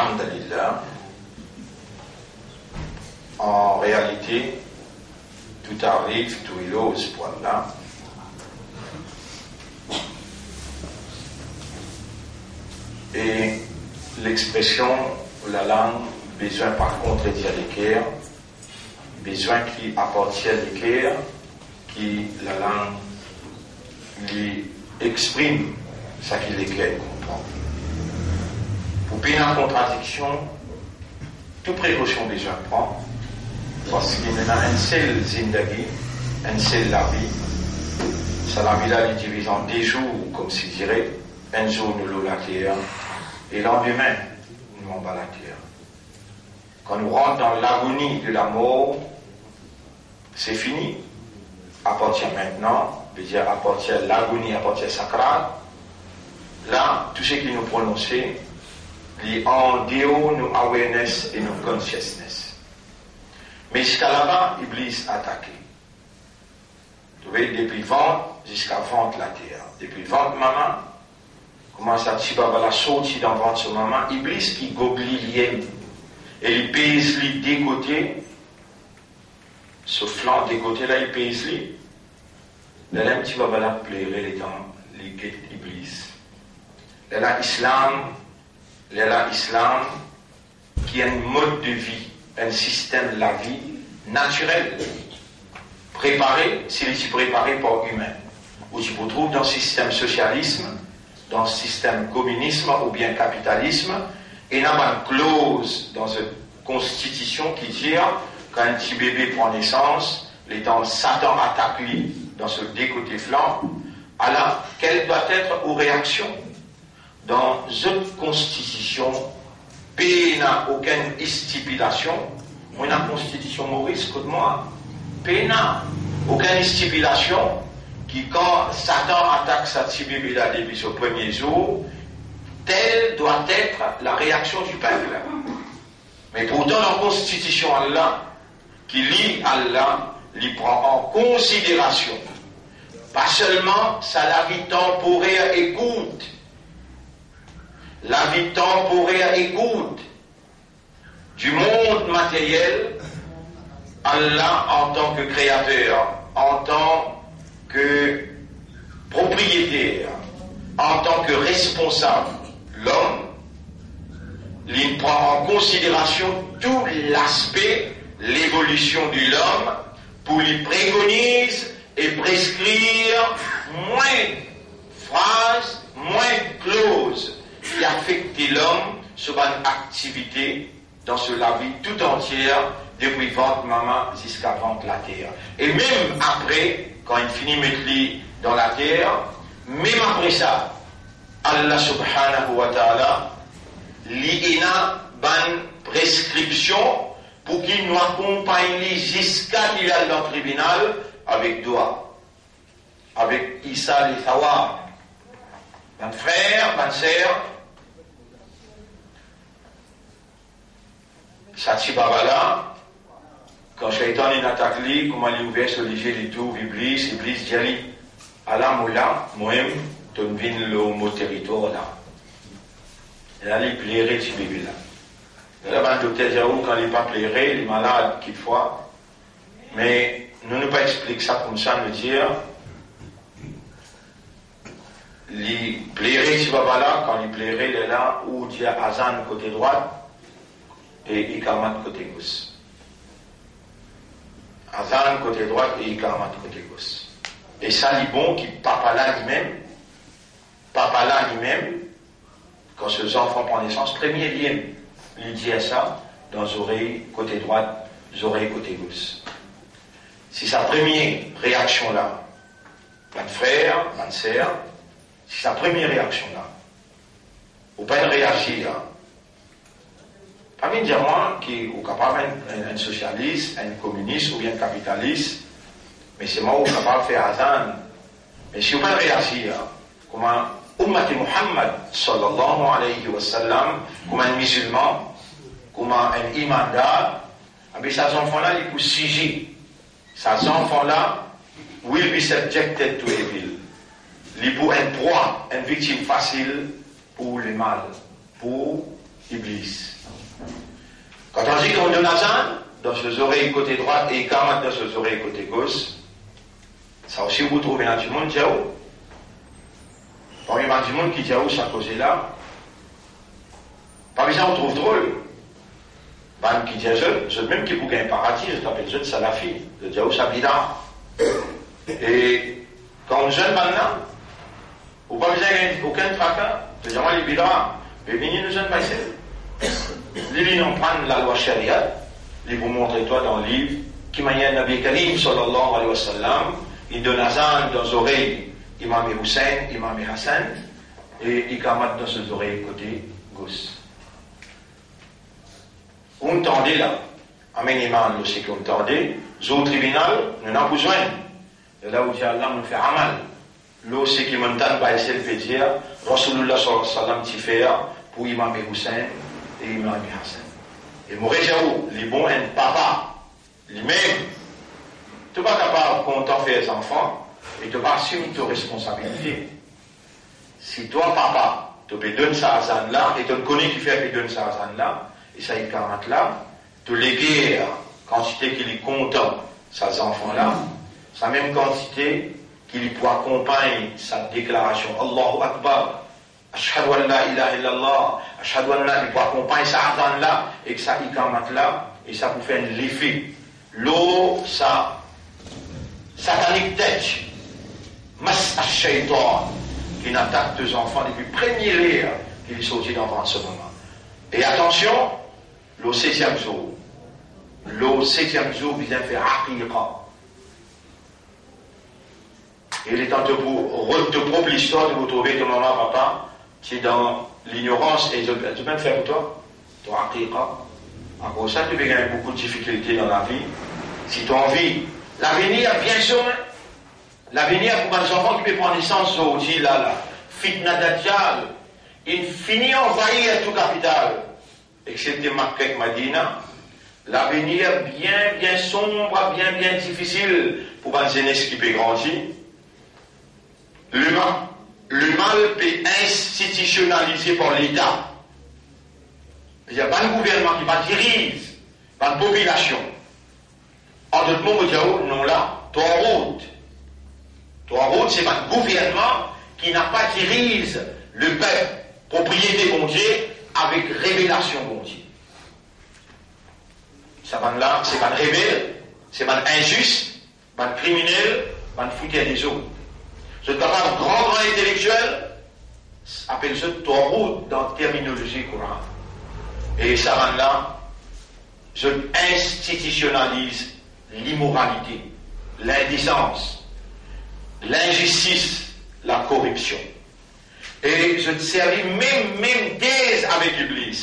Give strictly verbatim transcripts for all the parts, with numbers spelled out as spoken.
Alhamdulillah. An realite, tou ariv, tou elo, se pou Allah. E lexpresion, lalang bizin pa kontredir leker, bizin ki apartir leker, ki lalang li exprim seki leker konpran. Pou pena kontradiksion, tou prekosion bizin pran, parski nou ena enn sel zindagi, enn sel lavi. Sa lavi la, li diviz an de zour, koumsidire, enn zour nou lor later, e landime, nou anba later. Kan nou rant dan lagoni de lamor, se fini. Apartir mintnan, vedir apartir lagoni, apartir sakrat, la, tou seki nou prononse, li andeor nou awareness e nou consciousness. Me ziska laba, Iblis atake. Trouve, depi vant ziska vant later, depi vant mama, kouma sa ti baba la sorti dan vant so mama, Iblis ki gob li, li mem, e li pez li de kote, so flan de kote la, li pez li. Lerla ti baba la plere letan li get Iblis. Lerla Islam, lerla Islam, ki enn mod de vi, enn sistem lavi natirel, prepare, si li ti prepare par imin. Ou ti pou trouv dan sistem sosialism, dan sistem kominism oubien kapitalism, ena bann kloz dan zot konstitision ki dir, kan enn ti bebe pran nesans, letan Satan atak li dan so de kote flan, ala, quelle doit être ou reaksion? Dan zot konstitision, pena okenn stipilasion. Mo ena konstitision Moris kot mwa. Pena okenn stipilasion ki kan Satan atak sa ti bebe la depi so premie zour, telle doit être la réaction du peuple. Me pourtan, dan konstitision Allah, ki li, Allah, li pran an konsiderasion pa selman sa lavi tanporer e kourt, lavi tanporer e kourt, du monde matériel, Allah, antan ke kreater, antan ke proprieter, antan ke responsab lom, li pran an konsiderasion tou laspe levolision de lom pou li prekoniz e preskrir mwin fraz, mwin kloz ki afekte lom so bann aktivite dan so lavi toutantie, depi vant mama ziska vant later. E mem apre, kan li fini met li dan later, mem apre sa, Allah Subhanahu wa Ta'ala, li ena bann preskripsion pou ki nou akonpagn li ziska li al dan tribinal avek dwa, avek isal e sawab. Bann frer, bann ser, sa ti baba la, kan Seytan inn atak li, kouma li ouver so lizie, li trouv Iblis, Iblis dir li, "Ala mo la, momem, to vinn lor mo teritwar la." E la li plere ti bebe la. E la bann dokter dir, "O, kan li pa plere, li malad, kitfwa." Me nou, nou pa explik sa koumsa, nou dir, li plere ti baba la, kan li plere, lerla ou dir azan kote drwat e ikamat kote gos. Azan kote drwat e ikamat kote gos. E sa li bon ki papa la limem, papa la limem, kan so zanfan pran nesans, premie limem, li dir sa dan zorey kote drwat, zorey kote gos. Si sa premie reaksion la, bann frer, bann ser, si sa premie reaksion la, ou pa'nn reazir, pa vinn dir mwa ki ou kapav enn, enn, enn sosialis, enn kominis oubien enn kapitalis, me selman ou kapav fer azan. Me si ou pa'nn reazir kouma Ummat Muhammad, sallallahu alayhi wa sallam, kouma enn mizilman, kouma enn imandar, abe sa zanfan la, li pou size. Sa zanfan la will be subjected to evil. Li pou enn prwa, enn viktim fasil pou lemal, pou Iblis. Kan ou dir kan ou donn azan dan so zorey kote drwat e ikamat dan so zorey kote gos, sa osi ou pou trouve ena dimoun dir ou. Parmi bann dimoun ki dir ou sa koze la, pa bizin ou trouv drol. Bann ki dir zot, zot mem ki pou gagn paradi, zot apel zot salafi, zot dir ou sa bida. E kan ou zwenn bann la, ou pa bizin gagn okenn traka, to dir mwa li bida, be vini nou zwenn Baysel. Li, li konpran lalwa shariat, li pou montre twa dan liv ki manier Nabi Karim sallallahu alayhi wa sallam, li donn azan dan zorey Imam Hussein, Imam Hassan, e ikamat dan so zorey kote gos. Ou tande la, amenn iman lor seki ou tande, zour tribinal, nou ena pou zwenn. E la ou dir, Allah, mo fer amal lor seki mo tann Baysel pe dir, Rasoulillah sallallahu alayhi wa sallam ti fer pou Imam Hussein e Imam Hassan. E mo redir ou, li bon enn papa, limem, to pa kapav kontan fer zanfan e to pa asim to responsabilite. Si twa papa, to pe donn sa azan la, e to kone kifer pe donn sa azan la, e sa ikamat la, to leker kantite ki li kontan sa zanfan la, sa mem kantite ki li pou akonpagn sa deklarasion Allahu Akbar, Ashhadu an la ilaha illallah, ashhadu anna, li pou akonpagn sa azan la ek sa ikamat la, e sa pou fer enn lefe lor sa satanic touch, mas ash-shaytan, ki inn atak to zanfan depi premie ler ki li sorti dan vant so mama. E atansion, lor setiem zour, lor setiem zour bizin fer aqiqa. E letan to pou rod to prop listwar, to pou trouve to mama, papa ti dan lignorans e zot, zot mem fer pou twa to aqiqa. Akoz sa, to pe gagn boukou difikilte dan lavi. Si to anvi lavenir bien soin, lavenir pou bann zanfan ki pe pran nesans zordi la, la, fitna Dajjal inn fini anvayir tou kapital, exepte Makka ek Madina, lavenir bien, bien sonb, bien, bien difisil pou bann zenes ki pe grandi. Le ma-, le mal pe institisionalize par Leta. Savedir bann gouvernman ki pa diriz bann popilasion. An dot mo, mo dir ou, non la, twaghut. Twaghut, se bann gouvernman ki napa diriz lepep, propriete Bondie, avek revelasion Bondie. Sa bann la, se bann rebel, se bann inzis, bann kriminel, bann fouter dezord. Zot kapav gran, gran intelektiel, apel zot twaghut dan terminolozi Koran. E sa bann la, zot institisionaliz limoralite, lindesans, linzistis, lakoripsion. E zot servi mem, mem tez avek Iblis.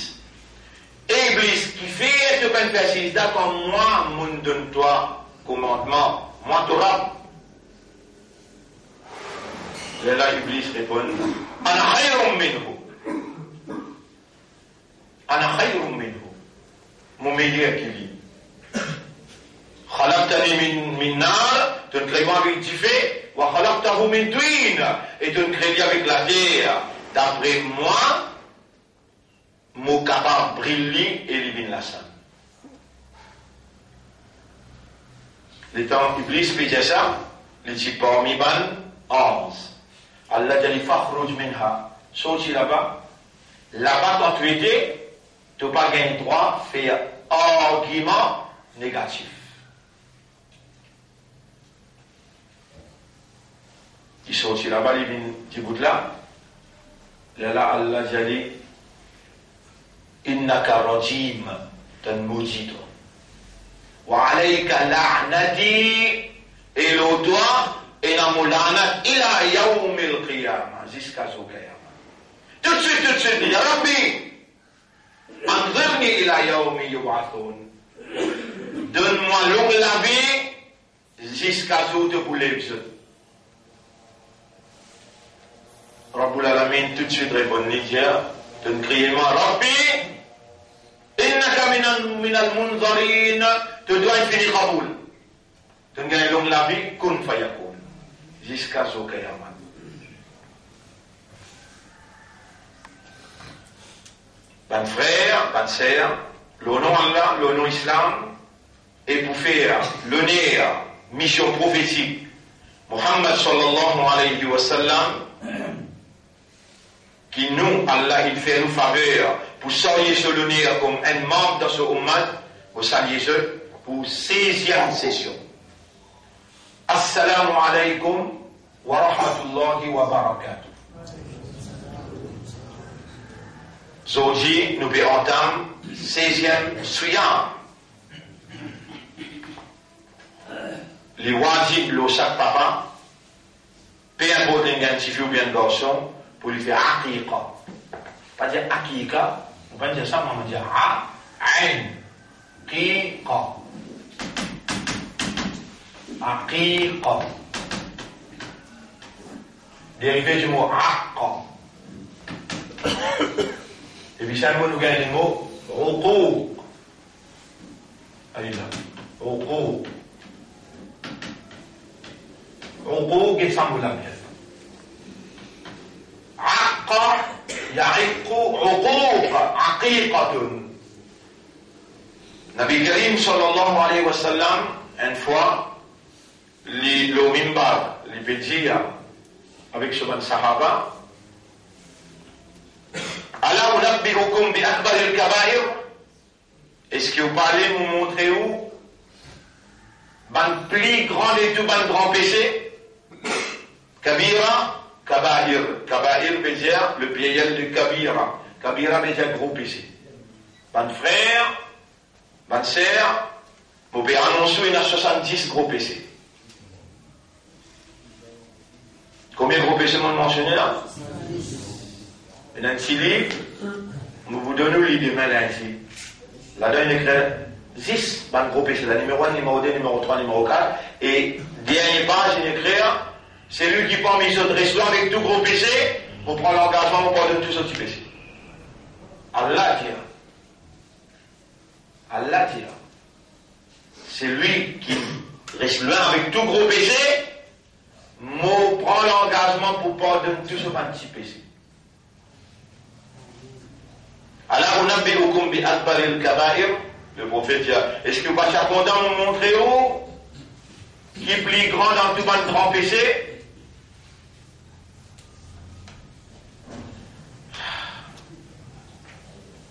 E Iblis, kifer to pa'nn fer sijda kan mwa, mo'nn donn twa komandman, mwa to Rab? Lerla Iblis reponn, "Ana khayrun minhu." Ana khayrun minhu. Mo meyer ki li. Khalaqtani min, min nar, to'nn kre mwa avek dife, wa khalaqtahu min tin, e to'nn kre li avek later. Dapre mwa, mo kapav bril li e li vinn lasam. Letan Iblis pe dir sa, li ti parmi bann anz. Allah dir li, "Fakhruj minha." Sorti laba. Laba kan to ete, to pa gagn drwa fer argiman negatif. Li sorti laba, li vinn dibout la. Lerla Allah dir li, "Innaka rajim, to'nn modi twa. Wa alayka la'nati, e lor twa ena mo lanat ila yawmil qiyama, ziska zour qiyama." Toutswit, toutswit, li dir, "Rabbi, anzirni ila yawmi yub'athun." Donn mwa long lavi ziska zour to pou lev zot. Rabbul Alamin toutswit reponn li, dir, "To'nn kriye mwa, Rabbi, innaka minal, minal munzarin, to dwa inn fini kaboul. To'nn gagn long lavi, kun fayakun, ziska zour qiyamat." Bann frer, bann ser, lor nom Allah, lor nom Islam, e pou fer loner mision profetik Muhammad sallallahu alayhi wa sallam, ki nou, Allah inn fer nou faver pou salye so loner kom enn manb dan so ummat, mo salye zot pou seziem sesion. Assalamu alaykum wa rahmatullahi wa barakatuh. Zordi nou pe antam seziem siyam. Li wajib lor sak papa, pe inport li gagn tifi oubien garson, pou li fer aqiqa. Pa dir aqiqa, ou pa dir sa, mo dir a, ain, qiqa. Aqiqa. Derive di mo aqqa. Epi sa mo nou gagn lemo uquq. Alila. Uquq. Uquq, get sa mo la bien. Aqqa, ya'iqqu, uquq, aqiqatun. Nabi Karim sallallahu alayhi wa sallam, enn fwa, li lor minbar, li pe dir avek so bann sahaba, "Ala unabbi'ukum bi akbaril kabair?" Eski ou pa le mo montre ou bann pli gran de tou bann gran pese? Kabira, kabair. Kabair ve dir le pliriel de kabira. Kabira ve dir gro pese. Bann frer, bann ser, mo pe anons ou, ena swasanndis gro pese. Konbien gro pese mo mansione la? Ena enn ti liv, mo pou donn ou li demin lindi. Ladan inn ekrir zis bann gro pese la, nimero enn, nimero de, nimero trwa, nimero kat, e dernie paz inn ekrir, selwi ki parmi zot res lwin avek tou gro pese, mo pran langazman, mo pardonn tou so ti pese. Allah dir, Allah dir, selwi ki res lwin avek tou gro pese, mo pran langazman pou pardonn tou so bann ti pese. Ala unabbi'ukum bi akbaril kabair? Le profet dir, eski ou pa ti kontan mo montre ou ki pli gran dan tou bann gran pese?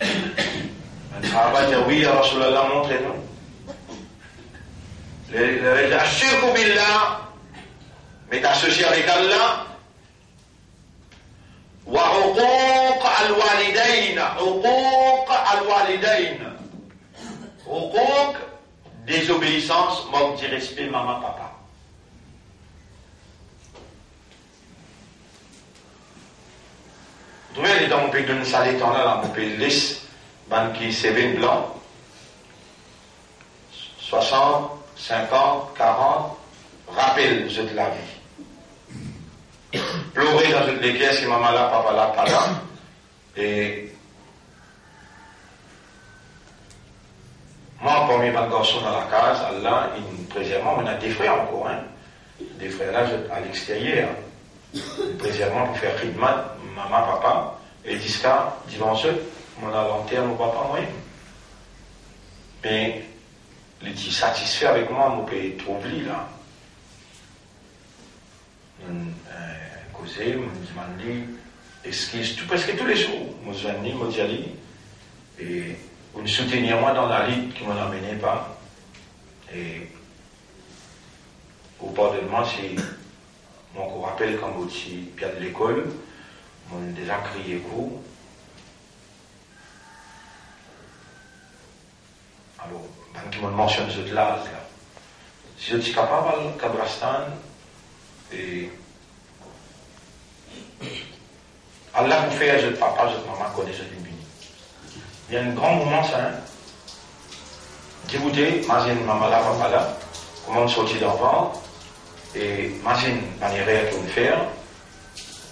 Bann sahaba dir, wi, ya Rasoulullah, montre nou. Le, le, le, ashirku billah, met asosie avek Allah, wa uquq al-walidayn, uquq al-walidayn. Uquq, dezobeisans, mank di respe mama, papa. Trouve letan mo pe donn sa letan la, la, mo pe les bann ki seve blan, swasant, sinkant, karant, rapel zot lavi. Plore dan zot leker si mama la, papa la pa la. E mwa, parmi bann garson dan lakaz, Allah inn prezerv mwa, mo ena de frer ankor, hein. De frer la, zot a lexteryer. Prezerv mwa pou fer khidmat mama, papa, e ziska divan zot, mo al anter mo papa mwa. Me li ti satisfe avek mwa, mo pe trouv li la. Mo, eh, koze, mo dimann li eskiz, tou, preske toulezour, mo zwenn li, mo dir li, e, ou'nn soutenir mwa dan lalit ki mo'nn amene pa, e, ou pardonn mwa si mo ankor rapel kan mo ti pe al lekol, mo'nn deza kriye kou. Alor, bann ki mo'nn mansionn zot laz la, si zot ti kapav al kabristan, e Allah pou fer zot papa, zot mama kone zot inn vini. Li enn gran moman sa, hein. Dir ou, mazinn mama la, papa la, kouma ou'nn sorti dan vant, e mazinn bann erer ki ou'nn fer,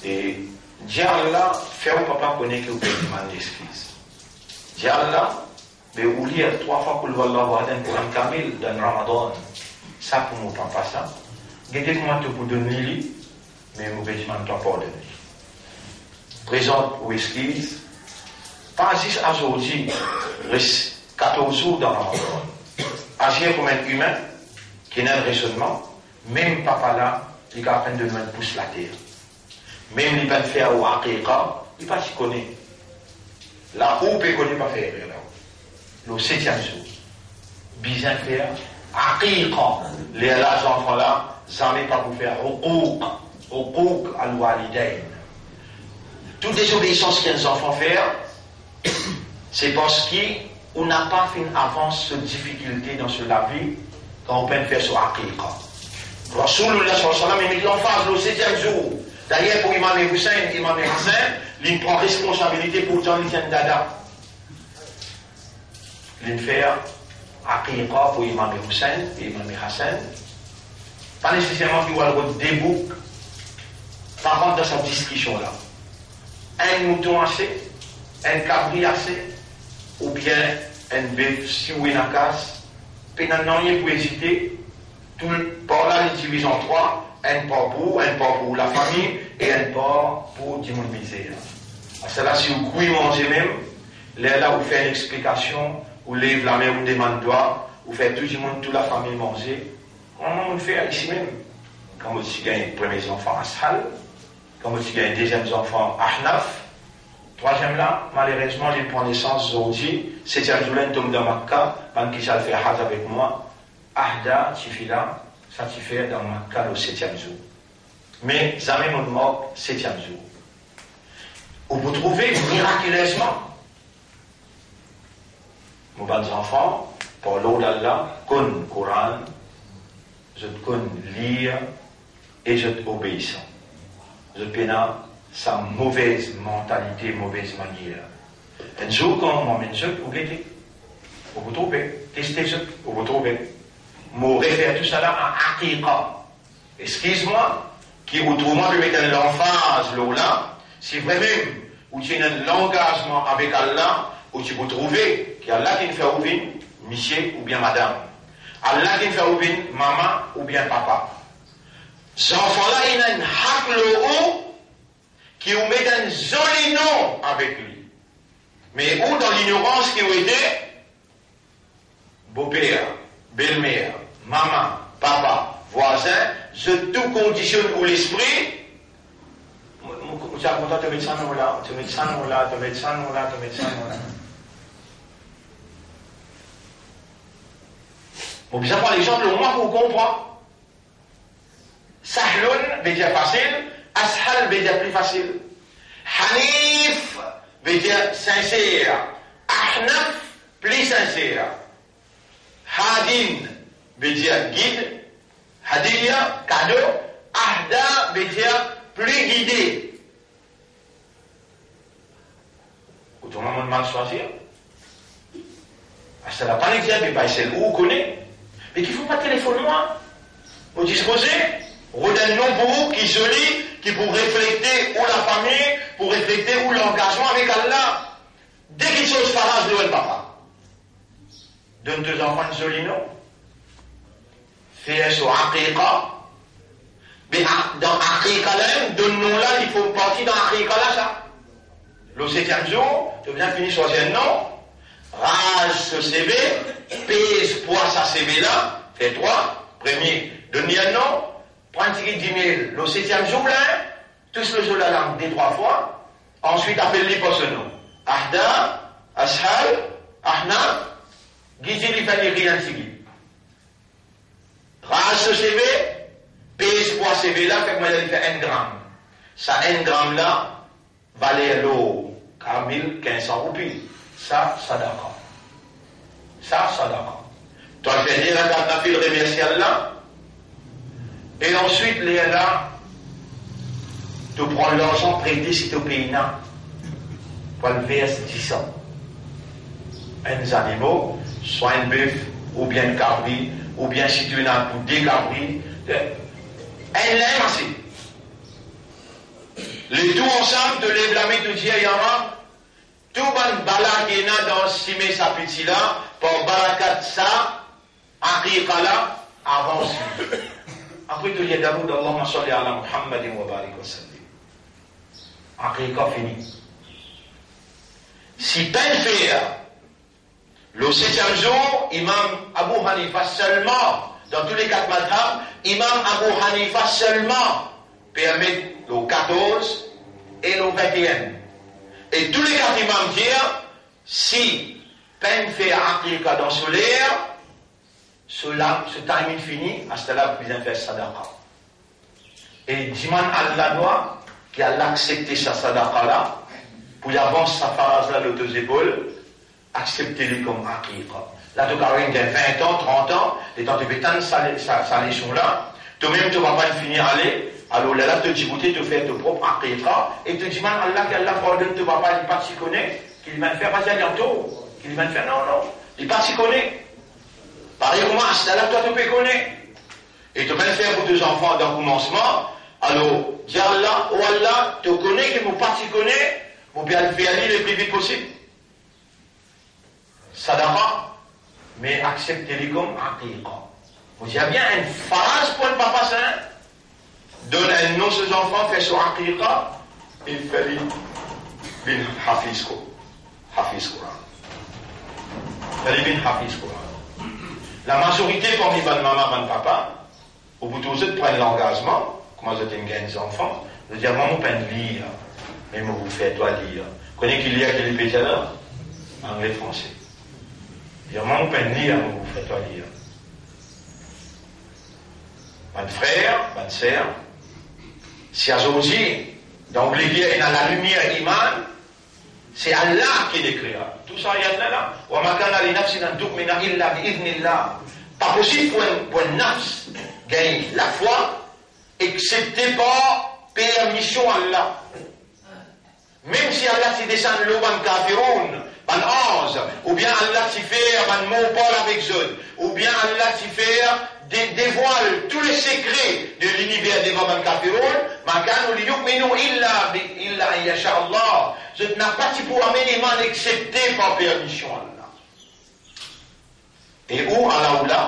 e dir Allah, fer ou papa kone ki ou pe dimann leskiz. Dir Allah, me ou lir trwa fwa Qul huwallahu ahad, enn Quran kamil dan Ramadan. Sa pou mo papa sa. Gete kouma to pou donn li li, me mo pe dimann twa pardonn li. Prezant ou eskiz, Pa zis azordi, res katorz zour dan Ramadan. Azir kouma enn imin ki ena enn rezonnman, mem papa la, li kapav donn nou enn pous later. Mem li pa'nn fer ou aqiqa, li pa ti kone. La ou pe kone pa fer erer la. Lor setiem zour, bizin fer aqiqa. Lerla zanfan la zame pa pou fer uquq, uquq al-walidayn. Tou dezobeisans ki enn zanfan fer, se parski ou napa finn avans so difikilte dan so lavi kan ou pa'nn fer so aqiqa. Rasoulillah sallallahu alayhi wa sallam, li met lanfaz lor setiem zour. Dayer pou Imam Hussein, Imam Hassan, li pran responsabilite pou tann li ti enn dada. Li fer aqiqa pou Imam Hussein, Imam Hassan. Pa neseserman ki ou al rod de bouk, pa rant dan sa diskision la. Enn mouton ase, enn kabri ase, oubien enn bef, si ou ena kas, pena nanye pou ezite. Tou par la li diviz an trwa, enn par pou ou, enn par pou lafami e enn par pou dimoun mizer. Aster la si ou gouy manze mem, lerla ou fer enn explikasion, ou lev lame, ou demann dwa, ou fer tou dimoun, tou lafami manze. Kouma mo fer isi mem? Kan mo ti gagn premie zanfan Ashal, kan mo ti gagn deziem zanfan Ahnaf, trwaziem la, malerezman, li pran nesans zordi, setiem zour la, li tom dan Makka, bann ki ti al fer Hajj avek mwa, Ahda, tifi la, sa ti fer dan Makka lor setiem zour. Me zame mo mort setiem zour. Ou pou trouve mirakilezman, mo bann zanfan, par lord Allah, konn Koran, zot konn lir e zot obeisan. Zot pena sa movez mantalite, movez manier. Enn zour kan mo amenn zot, ou gete, ou pou trouve, teste zot, ou pou trouve. Mo refer tousala a aqiqa. Eskiz mwa, ki ou trouve mo pe met enn lanfaz lor la, si vremem ou ti ena enn langazman avek Allah, ou ti pou trouve ki Allah ki'nn fer ou vinn misie oubien madam. Allah ki'nn fer ou vinn mama oubien papa. Zanfan la ena enn hak lor ou ki ou met enn zoli nom avek li. Me ou, dan lignorans ki ou ete, boper, belmer, mama, papa, vwazin, zot tou kondisionn ou lespri. Mo, mo, mo ti a kontan to met sa nom la, to met sa nom la, to met sa nom la, to met sa nom la. Mo bizin pran lexanp lor mwa pou ou konpran. Sahlun vedir fasil, ashal vedir pli fasil. Hanif vedir sinser, ahnaf pli sinser. Hadin vedir gid, hadiya, kado, ahda vedir pli gide. Otremem, mo'nn mal swazir. Aster la pa nek dir, be pa sel ou kone. Me ki fou pa telefonn mwa. Mo dispoze rod enn nom pou ou ki zoli, ki pou reflekte ou lafami, pou reflekte ou langazman avek Allah. De kiksoz faraz lor enn papa. Donn to zanfan enn zoli nom. Fer so aqiqa. Me a-, dan aqiqa la mem, donn nom la, li fer parti dan aqiqa la sa. Lor setiem zour, to bizin fini swazir enn nom. Raz so seve, pez pwa sa seve la, fer trwa, premie, donn li enn nom, pran tigit dimil. Lor setiem zour la, tous lor so lalang de trwa fwa, answit apel li par so nom. Ahda, ashal, ahna, gidi li fer li rir enn tigit. Raz so seve, pez pwa seve la, fer kouma li fer enn gram. Sa enn gram la, valer lor, kar mil kinz san roupi. Sa sadaka. Sa sadaka. To al fer de rakat nafil, remersie Allah. E answit, lerla, to pran larzan prete si to pena, pou al vers disan. Enn zanimo, swa enn bef, oubien enn kabri, oubien si to ena pou de kabri, enn la mem ase. Letou ansam, to lev lame, to dir, Ya Rab, tou bann bala ki ena dan sime sa piti la, par barakat sa aqiqa la, avans li. Apre to dir Daoud, Allahumma salli ala Muhammadin wa barik wa sallim. Aqiqa fini. Si pinn fer lor setiem zour, Imam Abu Hanifa selman, dan tou le kat mazhab, Imam Abu Hanifa selman permet lor katorz e lor vinteenn. E tou le kat imam dir, si pinn fer aqiqa dan so ler, so la, so time inn fini, aster la pou bizin fer sadaqa. E dimann Allah dwa, ki Allah aksepte sa sadaqa la, pou li avans sa faraz la lor to zepol, aksepte li kom aqiqa. La to kapav gagn vin an, trant an, letan to pe tann sa, sa, sa leson la, to mem to papa inn fini ale, alor lerla to diboute, to fer to prop aqiqa, e to dimann Allah ki Allah pardonn to papa, li pa ti kone ki li finn fer, pa dir li antor ki li finn fer, non, non, li pa ti kone. Parey kouma aster la twa to pe kone. E to pinn fer pou to zanfan dan koumansman, alor, dir Allah, "O Allah, to kone ki mo pa ti kone, mo pe al fer li le pli vit posib." Sadaqa, me aksepte li kom aqiqa. Mo dir bien, enn faraz pou enn papa sa, donn enn non so zanfan, fer so aqiqa, e fer li vinn hafiz Ko-, hafiz Koran. Fer li vinn hafiz Koran. Lamazorite parmi bann mama, bann papa, ou pou trouv zot pran langazman, kouma zot inn gagn zanfan, zot dir, "Mama, mo pinn lir, me mo pou fer twa lir." Kone ki lir ki li pe dir la? Angle, franse. Dir, "Mama, mo pinn lir, me mo pou fer twa lir." Bann frer, bann ser, si azordi, dan ou leker ena lalimier iman, se Allah ki inn ekrir tou sa ayat la la. "Wa ma kana li nafsin an tu'mina illa bi iznillah." Pa posib pou enn, pou enn nafs gagn lafwa, eksepte par permision Allah. Mem si Allah ti desann lor bann kafiroun, bann anz, oubien Allah ti fer bann mor parl avek zot, oubien Allah ti fer de-, devwal tou le sekre de liniver devan bann kafiroun, ma kanu li yu'minu illa bi, illa an yasha Allah. Zot napa ti pou amenn iman eksepte par permision Allah. E ou, ala ou la,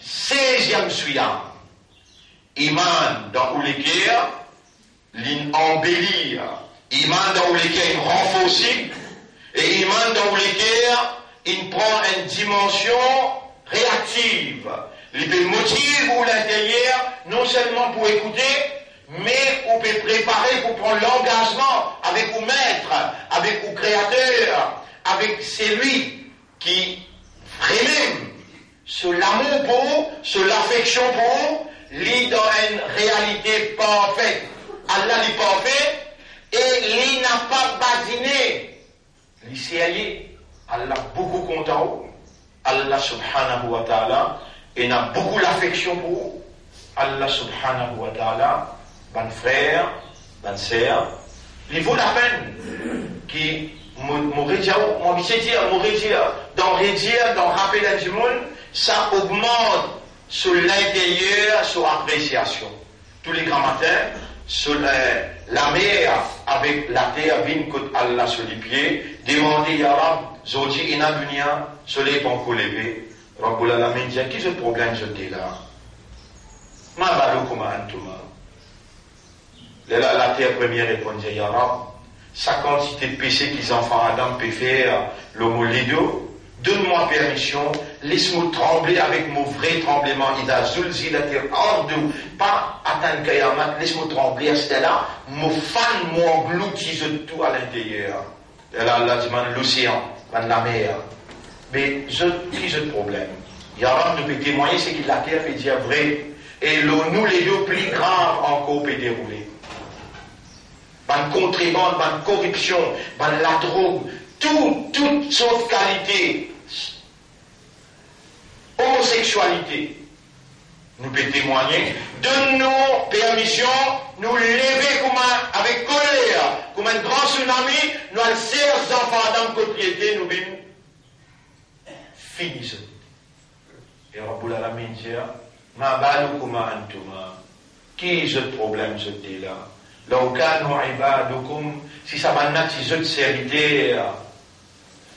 seziem siyam, iman dan ou leker, li anbelir, iman dan ou leker inn ranforse, e iman dan ou leker inn pran enn dimansion reaktiv. Li pe motiv ou linteryer, non selman pou ekoute, me ou pe prepare pou pran langazman avek ou met, avek ou Kreater, avek selwi ki vremem so lamour pou ou, so lafeksion pou ou, li dan enn realite parfe. Allah li parfe e li napa badine, li serye. Allah boukou kontan ou. Allah subhanahu wa ta'ala ena boukou lafeksion pou ou. Allah subhanahu wa ta'ala, bann frer, bann ser, li vo lapenn ki mo, mo redir, mo abitie dir, mo redir, dan redir, dan rapel enn dimoun, sa ogmant so linteryer, so apresiasion. Tou le gramatin, so, eh, lamer avek later vinn kot Allah so lipie, demande, "Ya Rab, zordi ena dunia, soley pankor leve." Rabbul Alamin dir, "Ki zot problem zot de la? Ma balukum antuma?" Lerla later premie reponn dir, "Ya Rab, sa kantite pese ki zanfan Adam pe fer lor mo ledo, donn mwa permision, les mo tranble avek mo vre tranbleman, idha zulzilatil ardu, pa atann kiyamat, les mo tranble aster la, mo fann, mo anglouti zot tou alinteryer." Lerla Allah dimann losean, bann lamer, "Me zot, ki zot problem? Ya Rab, nou pe temwagne seki later pe dir vre, e lor nou ledo pli grav ankor pe deroule. Bann kontrebann, bann koripsion, bann ladrog, tou, tou sort kalite, omoseksialite. Nou pe temwagne, donn nou permision, nou leve kouma avek koler, kouma enn gran sounami, nou al sers zanfan Adam kot li ete, nou vinn fini zot." E Rabbul Alamin dir, "Ma balukum antuma?" Ki zot problem zot de la? "Law kanu ibadukum, si sa bann la ti zot serviter,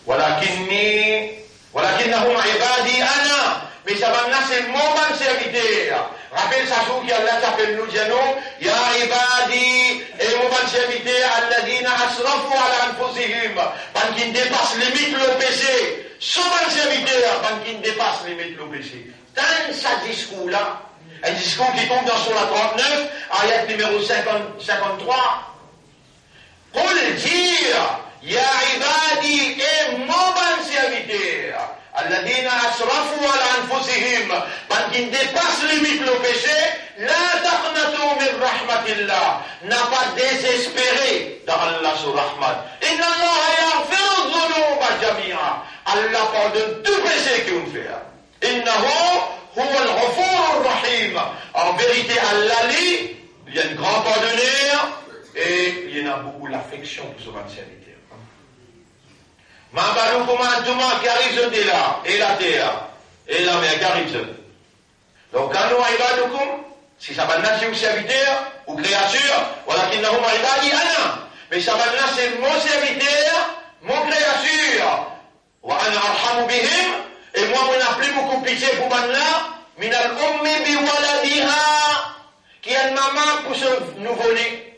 walakinni, walakinnahum ibadi ana, Me sa bann la se mo bann serviter. Rapel sa zour ki Allah ti apel nou, dir nou, "Ya ibadi, e mo bann serviter, alladhina asrafu ala anfusihim, bann ki depas limit lor pese." So bann serviter, bann ki depas limit lor pese. Tann sa diskour la, enn diskour ki trouv dan Soura trant-nef, ayat nimero sinkant, sinkant-trwa. Qul, dir, ya ibadi, e mo bann serviter, alladhina asrafu ala anfusihim, bann ki depas limit lor pese, la taqnatu min rahmatillah, napa dezespere dan Allah so rahmat. Inna Allaha yaghfiru dhunuba jamia, Allah pardonn tou pese ki ou'nn fer. Innahu huwal ghafourur rahim. An verite, Allah li, li enn gran pardoner e li ena boukou lafeksion pou so bann serviter. Ma balukum antuma, ki ariv zot de la, e later, e lamer, ki ariv zot? Law kanu ibadukum, si sa bann la se ou serviter, ou kreatir, walakinnahum ibadi ana, me sa bann la se mo serviter, mo kreatir. Wa ana arhamu bihim, e mwa, mo ena pli boukou pitie pou bann la, minal ummi biwaladiha, ki enn mama pou so nouvone.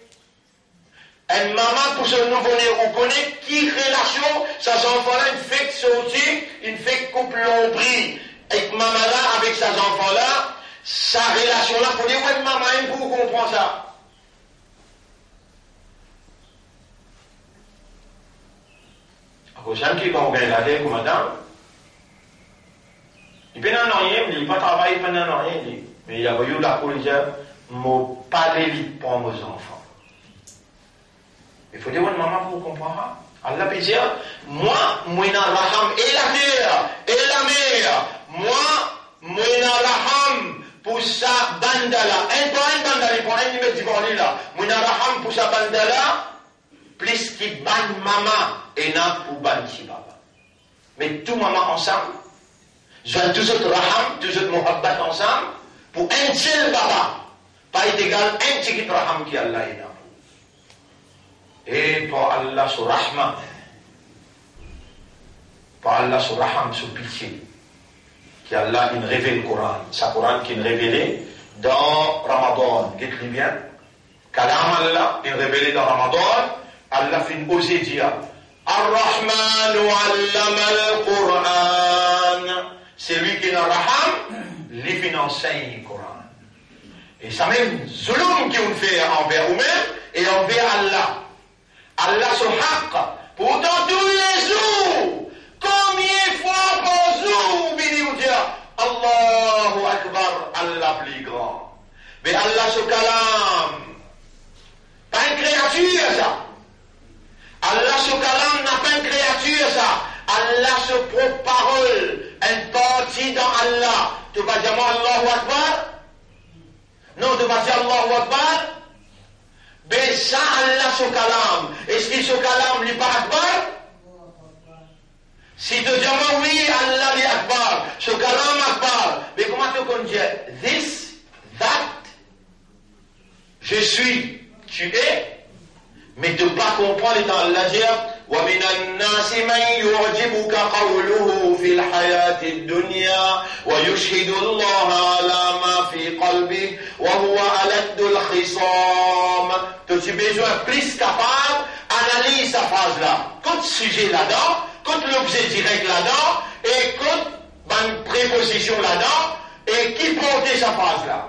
Enn mama pou so nouvone, ou kone ki relasion sa zanfan la inn fek sorti, inn fek koup lonbri ek mama la avek sa zanfan la, sa relasion la, kone ou enn mama inn pou ou konpran sa. Akoz sa ki kan ou gagn later kouma dam, li pena nanye, li pa travay, li pena nanye, li, me li avoy ou lakour, li dir, mo pale li pran mo zanfan. Fode ou enn mama pou konpran sa. Allah pe dir, mwa, mo ena raham e later e lamer. Mwa, mo ena raham pou sa banda la. Enn par enn banda, li pran enn, li met divan li la. Mo ena raham pou sa banda la, plis ki bann mama ena pou bann ti baba. Met tou mama ansam, zwenn tou zot raham, tou zot mohabbat ansam, pou enn sel baba, pa egal enn tigit raham ki Allah ena pou. E par Allah so rahma, par Allah so raham, so pitie, ki Allah inn revel Koran, sa Koran ki inn revele dan Ramadan, get li bien. Kalam Allah inn revele dan Ramadan, Allah finn oze dir, Ar-Rahmanu allamal Quran. Selwi ki ena raham, li finn ansegn Koran. E samem zulum ki ou'nn fer anver oumem e anver Allah, Allah so hak. Pourtan toulezour, konbien fwa par zour ou vini ou dir, Allahu Akbar, Allah pli gran. Me Allah so kalam, pa enn kreatir sa. Allah so kalam napa enn kreatir sa. Allah so prop parol, enn parti dan Allah. To pa dir mwa Allahu Akbar? Non, to pa dir Allahu Akbar? Be sa Allah so kalam, eski so kalam li pa akbar? Si to dir mwa wi, Allah li akbar, so kalam akbar, me kouma to konn dir this, that, je suis, tu es? Me to pa konpran letan Allah dir, wa minan nasi man yu'jibuka qawluhu fil hayatid dunya wa yushhidu Allaha ala ma fi qalbihi wa huwa aladdul khisam. To ti bizin plis kapav analiz sa fraz la. Kot size ladan, kot lobze direk ladan, e kot bann prepozision ladan, e ki porte sa fraz la.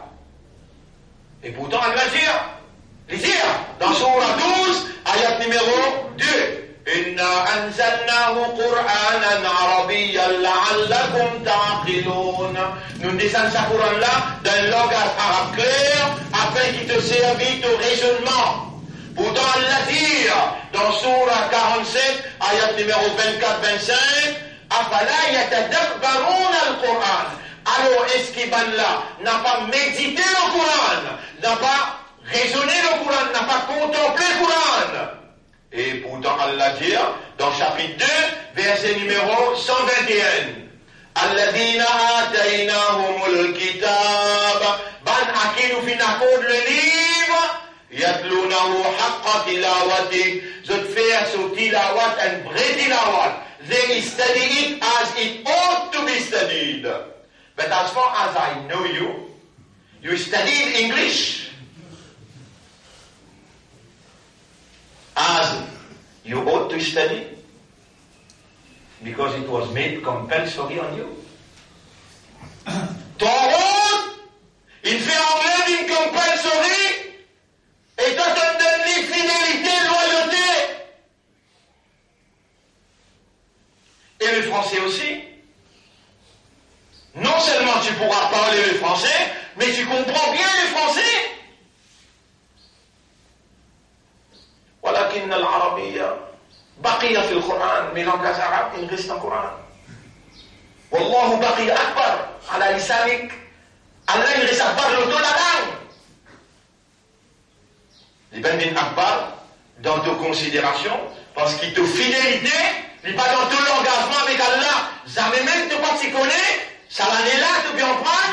E pourtan, Allah dir, li dir, dan Soura douz, ayat nimero de, Inna anzalnahu Qur'anan Arabiyyan la'allakum ta'qilun. Nou desann sa Koran la dan langaz arab kler, afin ki to servi to rezonnman. Pourtan, Allah dir, dan Soura karant-set, ayat nimero vinn-kat, vinn-sink, Afala yatadabbaruna al-Qur'an? Alor, eski bann la napa medite lor Koran, napa rezone lor Koran, napa kontanple Koran? E pourtan, Allah dir dan sapit de, verse nimero san vinn-e-enn, Alladhina ataynahumul kitab, bann a ki nou finn akord le liv, Yatlunahu haqqa tilawatih, zot fer so tilawat enn vre tilawat. They study it as it ought to be studied. But as far as I know you, you studied English as you ought to study, because it was made compulsory on you. To rod inn fer angle vinn compulsory, e to, to donn li fidelite, lwayote. Et le français aussi. Non seulement tu pourras parler le français, mais tu comprends bien le français. ولكن العربية بقي في القرآن, mais langaz arab inn res dan Koran. والله بقي أكبر على لسانك. Allah inn res akbar lor to lalang. Li pa'nn vinn akbar dan to konsiderasion, parski to fidelite, li pa dan to langazman avek Allah. Zame mem to pa ti kone, sa lane la to pe aprann,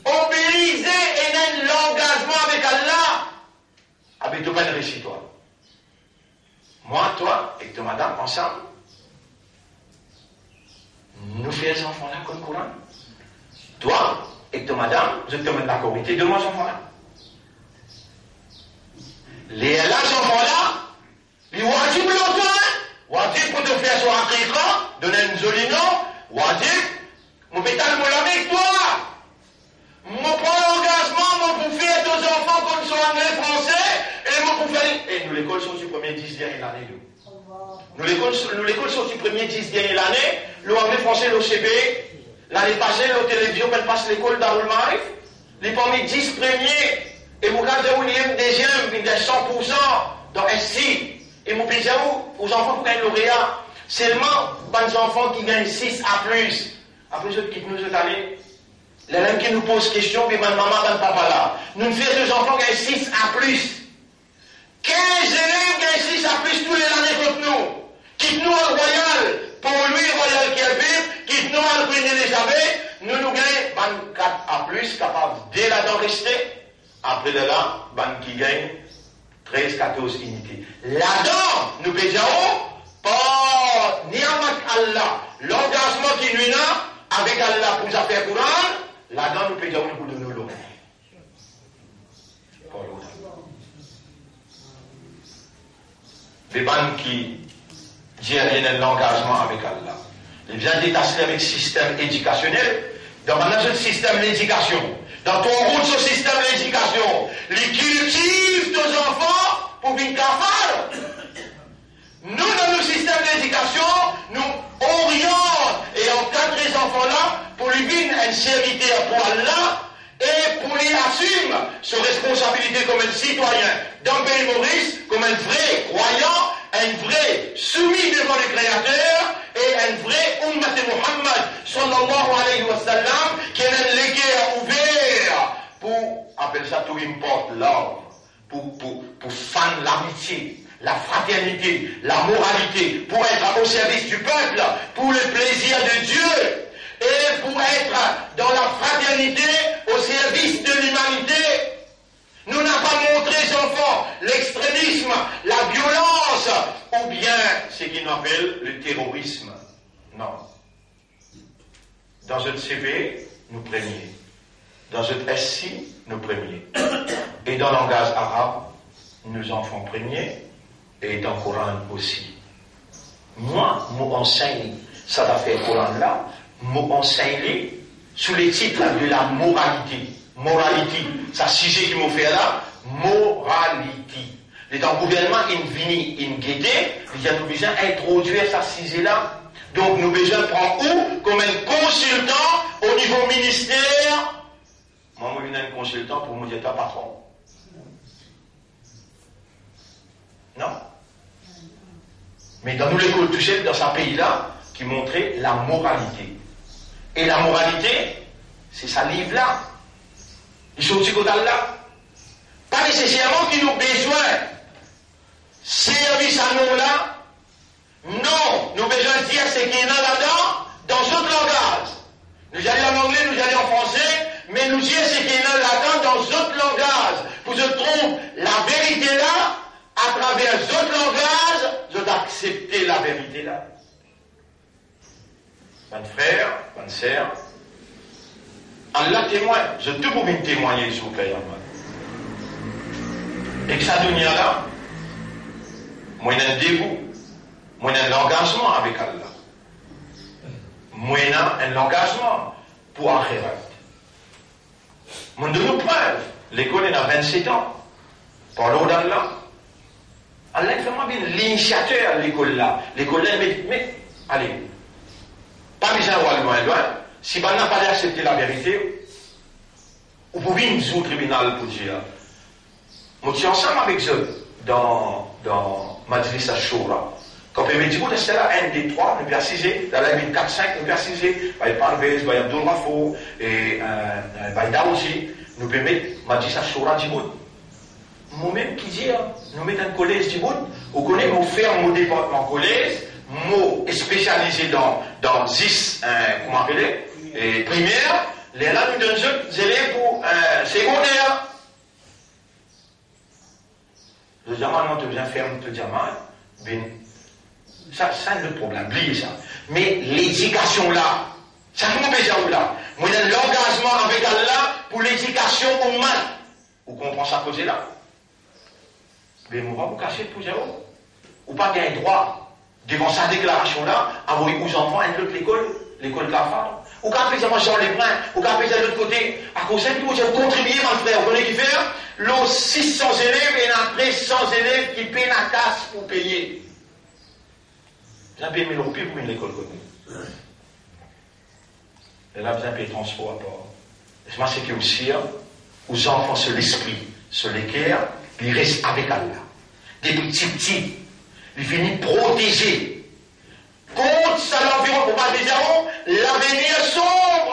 oblize ena enn langazman avek Allah. Abe to pa'nn resi twa. Mwa, twa ek to madam ansam, nou fer zanfan la konn Koran. Twa ek to madam, zot tonn lakor, e donn mwa zanfan la. Lerla zanfan la, li wajib lor twa, wajib pou to fer so aqiqa, donn enn zoli nom, wajib. Mo pe tann mo lame ek twa. Mo pran langazman, mo pou fer to zanfan konn so angle, franse, e mo pou fer li. E nou lekol sorti premie dis dernie lane, nou. Nou lekol, nou lekol sorti premie dis dernie lane, lor angle, franse, lor C P E. Lane pase, lor televizion, pa'nn pas lekol Darul Maarif. Li parmi dis premie, e mo kapav dir ou, li mem deziem, vinn gagn san poursan dan S C. E mo pe dir ou, ou zanfan pou gagn lorea. Selman, bann zanfan ki gagn sis a plis, apre zot kit nou, zot ale. Lerla ki nou poz kestion, be bann mama, bann papa la, nou fer to zanfan gagn sis a plis. Kinz zelev gagn sis a plis tou le lane kot nou. Kit nou al Royal, Port-Louis, Royal Kerville, kit nou al Queen Elizabeth, nou, nou gagn bann kat a plis, kapav de ladan reste. Apre lerla, bann ki gagn trez, katorz inite. Ladan, nou pe dir ou, par niamat Allah, langazman ki nou ena avek Allah pou zafer Koran, ladan nou pe dir ou nou pou donn nou lor. Par lor. Be bann ki dir li ena enn langazman avek Allah, li bizin detas li avek sistem edikasionel. Dan bann la zot sistem ledikasion, dan tou bout so sistem ledikasion, li kiltiv to zanfan pou vinn kafar. Nou, dan nou sistem ledikasion, nou oriant e ankadre zanfan la pou li vinn enn serviter pou Allah, e pou li asim so responsabilite kouma enn sitwayin dan pei Moris, kouma enn vre krwayan, enn vre soumi devan le Kreater, e enn vre Ummat Muhammad, sallallahu alayhi wa sallam, ki ena enn leker ouver pou, apel sa, to impart love, pou, pou, pou fann lamitie, la fraternite, la moralite, pou et o servis di pep, pou le plezir de Die, e pou et dan la fraternite o servis de limanite. Nou napa montre zanfan lextremism, laviolans, oubien seki nou apel le terorism. Non. Dan zot C P E, nou premie. Dan zot S C, nou premie. E dan langaz arab, nou zanfan premie, e dan Koran osi. Mwa, mo ansegn sa zafer Koran la, mo ansegn li sou le tit la de la moralite. Morality, sa size ki mo fer la, morality. Letan gouvernman inn vini, inn gete, li dir nou bizin introdwir sa size la. Donk nou bizin pran ou kouma enn konsiltan o nivo minister. Mwa, mo vinn enn konsiltan pou mo dir twa patron. Non. Me dan nou lekol tousel, dan sa pei la, ki montre lamoralite. E lamoralite, se sa liv la. Li sorti kot Allah. Pa neseserman ki nou bizin servi sa nom la. Non, nou bizin dir seki ena ladan dan zot langaz. Nou dir li an angle, nou dir li an franse, me nou dir seki ena ladan dan zot langaz, pou zot trouv laverite la, atraver zot langaz, zot aksepte laverite la. Bann frer, bann ser, Allah temwin, zot tou pou vinn temwagne zour Kiyama. Ek sa dounia la, mo ena enn devou, mo ena enn langazman avek Allah. Mo ena enn langazman pou axirat. Mo donn ou prev, lekol ena vennset an. Par lord Allah, Allah fer mwa vinn linisiater lekol la. Lekol la, met, met, ale. Pa bizin al lwin, lwin. Si bann la pa aksepte laverite, ou pou vinn zour tribinal pou dir, mo ti ansam avek zot dan, dan Majlis Ash-Shura. Kan pe met dibout, lasela enn, de, trwa, nou pe asize, la, la, vinn kat, sink, nou pe asize, bay Parvez, bay Abdul Ghafour, e, e, e, bay Daoudi, nou pe met Majlis Ash-Shura dibout. Momem ki dir, nou met enn kolez dibout, ou kone, mo ferm mo departman kolez, mo spesialize dan, dan zis, e, kouma apele, e, primer, lerla nou donn zot zelev pou, e, segonder. Zot dir mwa, non, to bizin ferm to diaman, bin, sa, sa enn lot problem, bliye sa. Me ledikasion la, sa ki mo pe dir ou la, mo ena langazman avek Allah pou ledikasion oumat. Ou konpran sa koze la? Be mo pa pou kasiet pou dir ou, ou pa gagn drwa, devan sa deklarasion la, avoy ou zanfan enn lot lekol, lekol kafar. Ou kapav pe dir mwa Jean Lebrun, ou kapav pe dir lot kote, akoz sa ki pou dir ou kontribie, mo frer, ou kone ki fer? Lor sis san zelev, ena pre san zelev ki pena kas pou peye. Bizin pey mil roupi pou vinn lekol kot nou. Lerla bizin pey transpor apar. Seki ou sir, ou zanfan so lespri, so leker, li res avek Allah. Depi tipti, li fini proteze kont sa lanvironman, pou pa dir ou, lavenir sonb,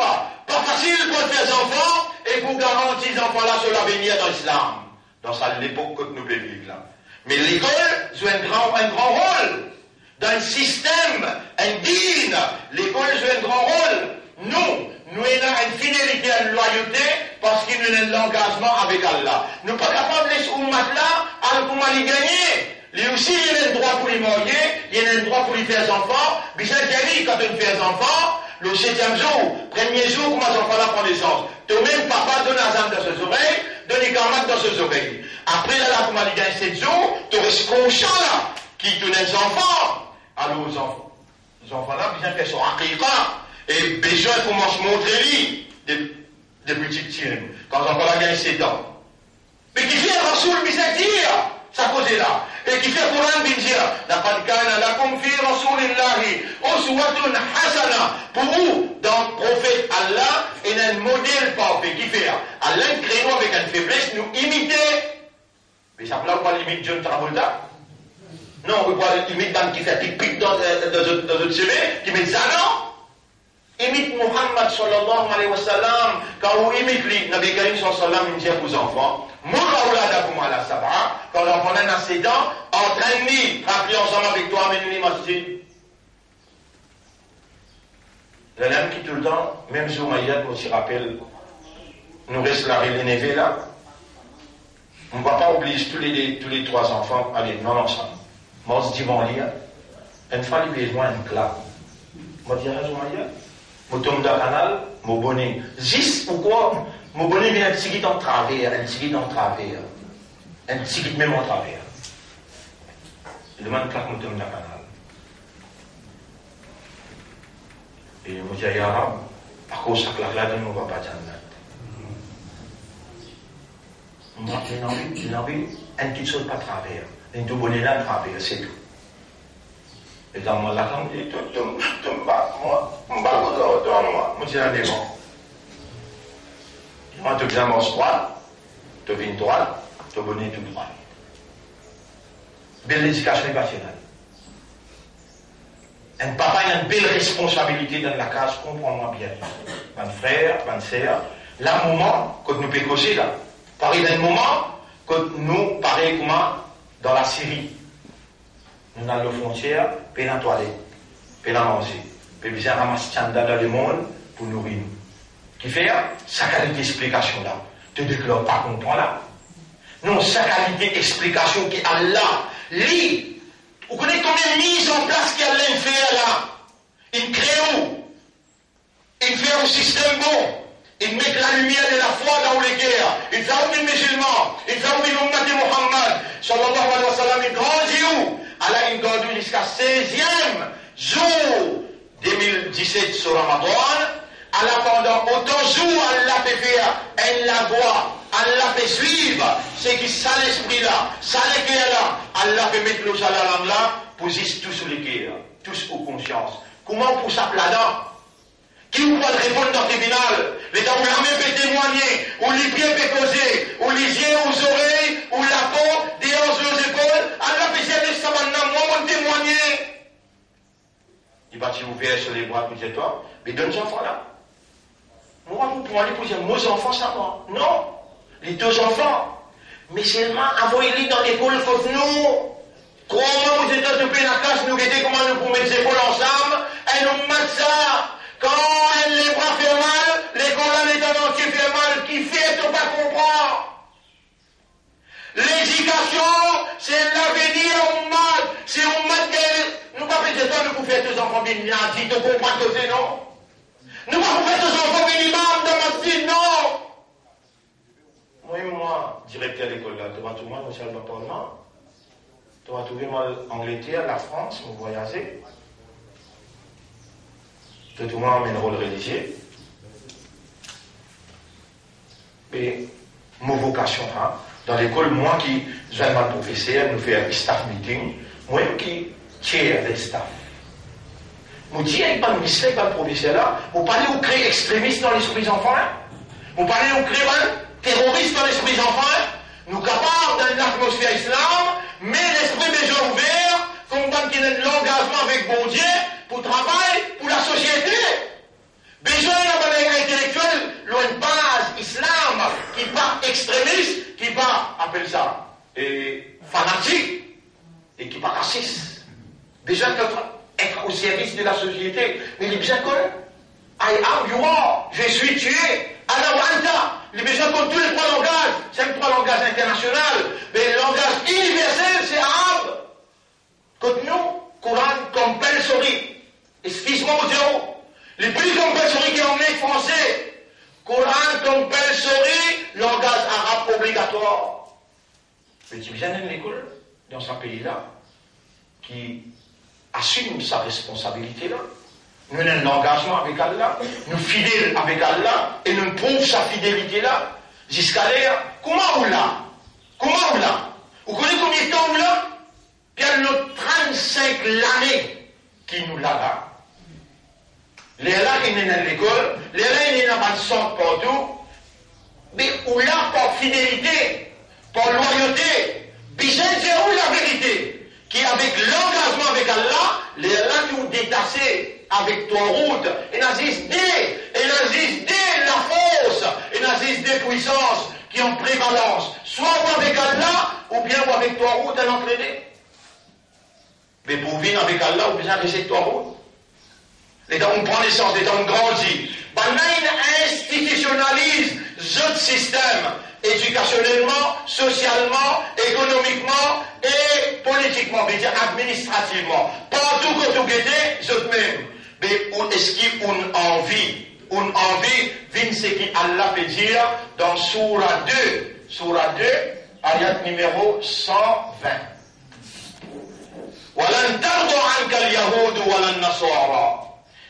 pa fasil pou fer zanfan, e pou garanti zanfan la so lavenir dan Islam. Dan sa lepok kot nou pe viv la. Me lekol zwe enn gran, enn gran rol dan enn sistem, enn din. Lekol zwe enn gran rol. Nou, nou ena enn fidelite, enn lwayote, parski nou ena enn langazman avek Allah. Nou pa kapav les oumat la al kouma li gagne. Li osi, li ena enn drwa pou li marye, li ena enn drwa pou li fer zanfan, bizin geri kan li fer zanfan, le setiem zour, premie zour, kouma zanfan la pran nesans. To mem papa, donn azan dan so zorey, donn ikamat dan so zorey. Apre la, la kouma li gagn set zour, to res konsian la ki to ena enn zanfan. Alor, zanf-, zanfan la bizin fer so aqiqa, e bezwin koumans montre li de-, depi tipti. Kan zanfan la gagn set an, Me kifer Rasoul bizin dir sa koze la? E kifer Koran vinn dir, "Laqad kana lakum fi Rasulillahi uswatun hasana." Pou ou, dan Profet Allah, ena enn model parfe. Kifer? Allah inn kree nou avek enn febles, nou imite. Me sa pou la, ou pou al imit John Travolta? Non, ou pou al imit bann ki fer pik-pik dan, dan zot, dan zot seve, ki met zanan. Imit Muhammad sallallahu alayhi wa sallam. Kan ou imit li, Nabi Karim sallallahu alayhi wa sallam inn dir pou zanfan, "Murru awladakum ala sab'a." Kan zanfan la ena set an, antrenn li, trap li ansam avek twa, amenn li masjid. Lerla mem ki toultan, mem zour Mayad, mo ti rapel, nou res lari Leneve la. Mo papa obliz tou le de, tou le trwa zanfan ale, nou al ansam. Mars divan li, enn fwa li vinn mwa enn klak. Mo dir, "Azo Maya." Mo tom dan kanal, mo bone. Zis, ou krwar, mo bone vinn enn tigit antraver, enn tigit antraver. Enn tigit mem antraver. Li demann klak, mo tom dan kanal. E mo dir, "Ya Rab, akoz sa klak la, donn mo papa jannat." Mo dir, "Enn anvi, enn anvi, enn kiksoz pa traver. Enn tou bone la traver, se tou." E dan mo lakaz, mo dir, "To, to, to, mo pa, mo, mo pa koz ar twa, mwa." Mo dir, "Ane bon." Mwa, to bizin mars drwat, to vinn drwat, to bone tou drwat. Bel ledikasion li pa ti ena. Enn papa ena enn bel responsabilite dan lakaz, konpran mwa bien. Bann frer, bann ser, la moman kot nou pe koze la, parey enn moman kot nou parey kouma dan Lasiri. Nou al lor frontier, pena twalet, pena manze, pe bizin ramas tanda dan lemond pou nouri nou. Kifer? Sa kalite explikasion la, to deklar pa konpran la. Non, sa kalite explikasion ki Allah, li, ou kone konbien miz an plas ki Allah inn fer la? Inn kree ou, inn fer ou sistem bon, Inn met lalimier de lafwa dan ou leker. Inn fer ou vinn mizilman. Inn fer ou vinn oumat Mohammad, sallallahu alayhi wa sallam. Inn grandi ou. Ala inn gard ou ziska seziem zour de mil diset so Ramadan. Ala pandan otan zour Allah pe fer enn lavwa, Allah pe swiv seki sa lespri la, sa leker la, Allah pe met lor sa lalang la pou zis tous ou leker, tous ou konsians. Kouma ou pou sap ladan? Ki ou pou al reponn dan tribinal? Letan ou lame pe temwagne, ou lipie pe koze, ou lizie, ou zorey, ou lapo, deor, zo, zepol, Allah pe dir, les sa bann la, mwa, mo'nn temwagne. Li pa ti ouver so lebra pou dir twa, be donn zanfan la. Mo pa pou pran li pou dir mo zanfan sa mwa. Non, li to zanfan. Me selman avoy li dan lekol kot nou. Krwar mwa, mo dir twa, nou pena kas, nou gete kouma nou pou met zepol ansam, e nou mat sa. Kan enn lebra fer mal, lekol la letan antie fer mal, kifer to pa konpran? Ledikasion, se lavenir oumat, se oumat ki, nou pa pe dir twa nou pou fer to zanfan vinn nadi, to konpran koze, non? Nou pa pou fer to zanfan vinn imam dan masjid, non? Mwa, mwa, direkter lekol la, to va trouv mwa, mo ti al dan parlman, to va trouv mwa Angleter, Lafrans, mo vwayaze. To trouv mwa amenn rol relizie. Me mo vokasion, ha, dan lekol, mwa ki zwenn bann profeser, nou fer staff meeting, mwa ki chair de staff. Mo dir ek bann misie, ek bann profeser la, mo pa le ou kre extremis dan lespri zanfan, en. Mo pa le ou kre bann teroris dan lespri zanfan, en. Nou kapav dan enn latmosfer islam, me lespri bezwin ouver, kouma bann ki ena langazman avek Bondie pou travay pou lasosiete. Bezwin ena bann intelektiel lor enn baz islam ki pa extremis, ki pa, apel sa, e, fanatik, e ki pa rasis. Bezwin et, et au service de la société, me li bizin konn I am, you are, je suis, tu es, ana wa anta. Li bizin konn tou le trwa langaz, se enn trwa langaz internasional, me langaz iniversel se arab. Kot nou, Quran compulsory. Exkiz mwa, mo dir ou, li pli compulsory ki angle, franse. Quran compulsory, langaz arab obligatwar. Me ti bizin enn lekol dan sa pei la ki asim sa responsabilite la. Nou ena enn langazman avek Allah, nou fidel avek Allah e nou prouv sa fidelite la ziska ler. Kouma ou la? Kouma ou la? Ou kone konbien tan ou la? Pi al lot trant-sink lane ki nou la la. Lerla inn ena lekol, lerla inn ena bann sant partou, me ou la par fidelite, par lwayote, bizin dir ou laverite, ki avek langazman avek Allah, lerla ki ou detase avek Twarout, ena zis de, ena zis de lafors, ena zis de pwisans ki an prevalans, swa ou avek Allah, oubien ou avek Twarout, enn antre de. Me pou vinn avek Allah, ou bizin rezet Twarout. Letan ou pran nesans, letan ou grandi, bannla inn institisionaliz zot sistem, edikasionelman, sosialman, ekonomikman e politikman, vedir administrativman. Partou kot ou gete, zot mem. Me ou, eski ou'nn anvi, ou'nn anvi vinn seki Allah pe dir dan Soura de, Soura de, ayat nimero san vin. Wa lan tarda anka al-yahudu wa lan-nasara.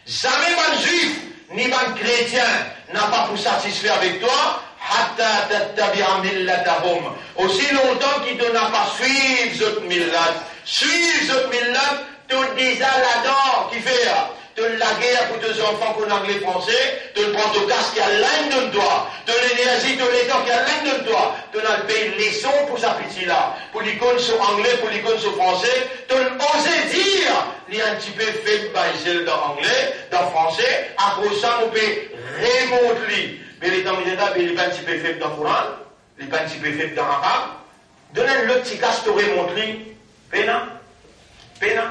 Zame bann Zwif ni bann kretien napa pou satisfe avek twa, hatta tattabi'a millatahum, osi lontan ki to napa swiv zot millat. Swiv zot millat, to deza ladan, kifer? To lager pou to zanfan konn angle, franse, to pran to kas ki Allah inn donn twa, to lenerzi, to letan ki Allah inn donn twa, to al pey leson pou sa piti la, pou li konn so angle, pou li konn so franse, to oze dir li enn tipe feb, bay zel dan angle, dan franse, akoz sa mo pe remont li. Me letan mo dir twa, be li pa enn tipe feb dan Koran, li pa enn tipe feb dan arab. Donn enn lot ti kas to remont li. Pena. Pena.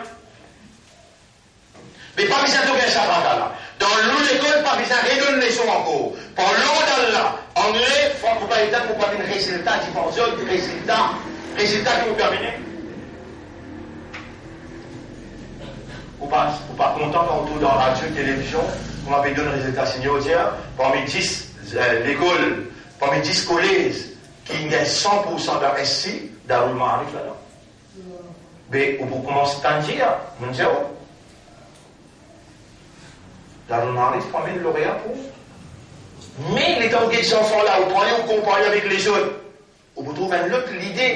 Me pa bizin to gagn sa traka la. Dan lou lekol, pa bizin redonn leson ankor. Par lord Allah, angle, fwa ou pa etan, ou pa vinn rezilta, divan zot, rezilta, rezilta ki ou pe amenn. Ou pa, ou pa kontan kan ou trouv dan radio, televizion, kouma pe donn rezilta, Segner dir, parmi dis eh, lekol, parmi dis kolez ki gagn san pour san dan S C, Darul Maarif ladan. Be ou pou koumans tann dir, mo dir ou, Darul Maarif pou amenn lorea pou ou. Me letan ou get zanfan la, ou pran li, ou konpare avek lezot, ou pou trouv enn lot lide,